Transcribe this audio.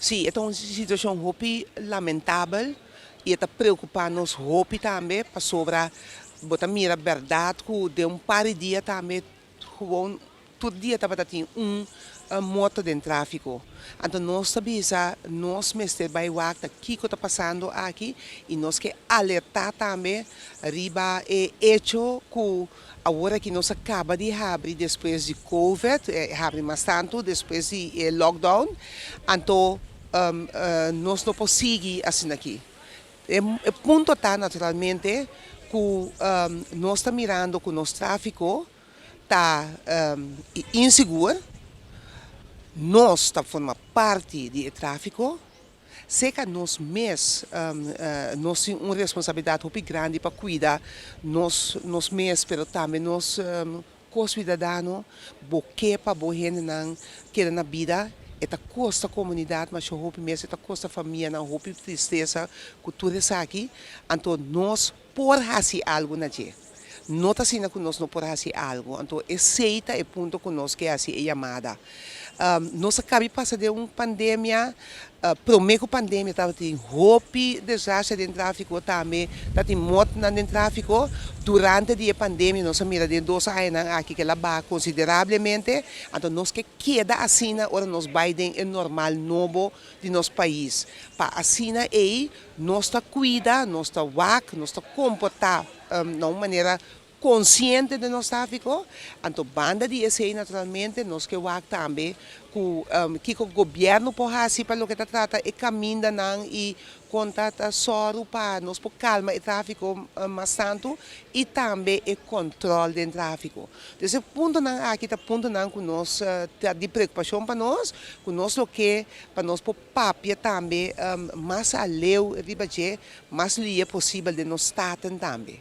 Sí, e ta un situashon hopi lamentabel i e ta preokupá nos hopi tambe pasobra bo ta mira bèrdat ku den un par di dia tambe gewoon tur dia tabata tin un morto den tráfiko. Anto nos ta bisa nos mester bai wak ta kiko ta pasando aki i nos ke alertá tambe riba e echo ku awor aki nos a kaba di habri despues di covid, habri mas tantu despues di e lockdown, anto nos no por sigui asina aki. E punto ta naturalmente ku nos ta mirando ku nos tráfiko ta insigur, nos ta forma parti di e tráfiko. Seka nos mes nos tin un responsabilidat hopi grandi pa kuida nos nos mes pero tambe nos ko-suidadano. Bo ke pa bo hendenan keda na bida, e ta kosta komunidat masha hopi mes, e ta kosta famianan hopi tristesa ku tur esaki, anto nos por hasi algu na dje. No ta asina ku nos no por hasi algu. Anto esei ta e punto ku nos ke hasi e yamada. Nos a kabi pasa den un pandemia. Promé ku pandemia tabatin hopi desgrasia den tráfiko tambe, tabatin mortonan den tráfiko. Durante di e pandemia nos a mira den dos añanan aki ke el a baha konsiderablemente. Anto nos ke keda asina ora nos bai den e normal nobo di nos pais. Pa asina ei nos ta kuida, nos ta wak, nos ta komportá na un manera konsiente den nos tráfiko. Anto banda di esei naturalmente nos ke wak tambe ku kiko gobièrnu por hasi pa loke ta trata e kamindanan i kon ta ta sòru pa nos por kalma e tráfiko mas tantu i tambe e kòntròl den tráfiko. Entonces e puntonan aki ta puntonan ku nos ta di preokupashon pa nos, ku nos lo ke pa nos por papia tambe mas aleu riba dje, mas lie posibel den nos staten tambe.